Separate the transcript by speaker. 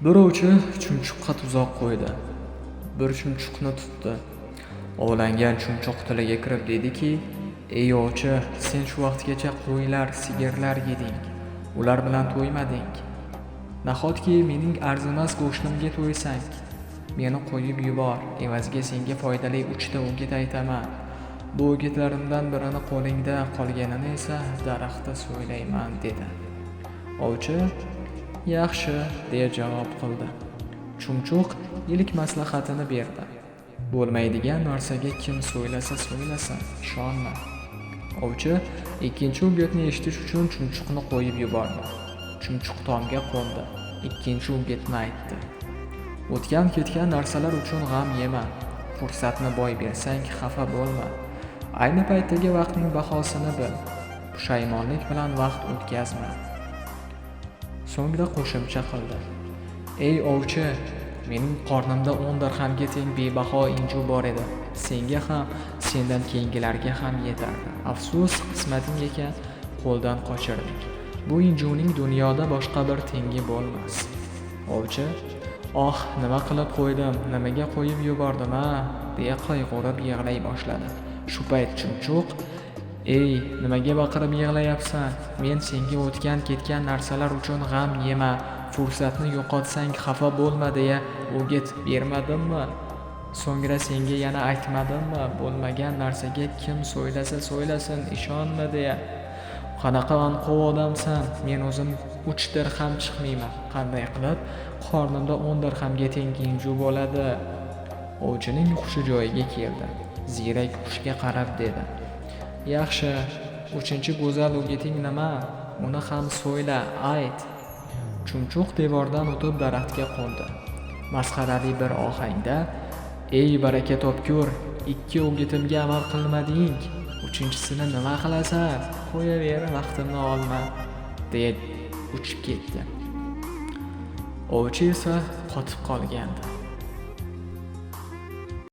Speaker 1: Bir ovchi chumchuqqa tuzoq qo'ydi. Bir chumchuqni tutdi. Ovlangan chumchuq tiliga kirib dediki: "Ey ovchi, sen shu vaqtgacha qo'ylar, sigirlar yeding. Ular bilan to'ymading. Nahotki mening arzimas go'shtimga to'ysang? Meni qo'yib yubor, evaziga senga foydali 3 ta o'git aytaman. Bu o'gitlarimdan birini qo'lingda, qolganini esa daraxtda so'ylayman", dedi. Ovchi: "Yaxshi", deya javob qildi. Chumchuq ilk maslahatini berdi. Bo'lmaydigan narsaga kim so'ylasa so'ylasin, ishonma. Ovchi ikkinchi o'gitni eshitish uchun chumchuqni qo'yib yubordi. Chumchuq tomga qo'ndi. Ikkinchi o'gitni aytdi. O'tgan ketgan narsalar uchun g'am yema. Fursatni boy bersang xafa bo'lma. Ayni paytdagi vaqtning bahosini bil. Pushaymonlik bilan vaqt o'tkazma. So'ngra qo'shimcha qildi. Ey ovchi, mening qornimda 10 dirhamga teng bebaho inju bor edi. Senga ham, sendan keyingilarga ham yetardi. Afsus, qismating ekan, qo'ldan qochirding. Bu injuning dunyoda boshqa bir tengi bo'lmas. Ovchi: "Oh, nima qilib qo'ydim, nimaga qo'yib yubordim a?" deya qayg'urib yig'lay boshladi. Shu payt chumchuq: "Ey, nimaga baqirib yig'layapsan? Men senga o'tgan ketgan narsalar uchun g'am yema, fursatni yo'qotsang xafa bo'lma deya o'git bermadimmi? So'ngra senga yana aytmadimmi, bo'lmagan narsaga kim so'ylasa so'ylasin, ishonma deya? Qanaqa anqov odamsan? Men o'zim 3 dirham chiqmayman. Qanday qilib qornimda 10 dirhamga teng inju bo'ladi?" Ovchining hushi joyiga keldi. Ziyrak qushga qarab dedi: "Yaxshi, 3-chi go'zal o'giting nima? Uni ham so'yla, ayt." Chumchuq devordan o'tib daraxtga qo'ndi. Masxarali bir ohangda: "Ey baraka topkur, 2 o'gitimga amal qilmading. 3-chisini nima qilasan? Qo'yaver, vaqtimni olma", deya uchib ketdi. Ovchi esa qotib qolgandi.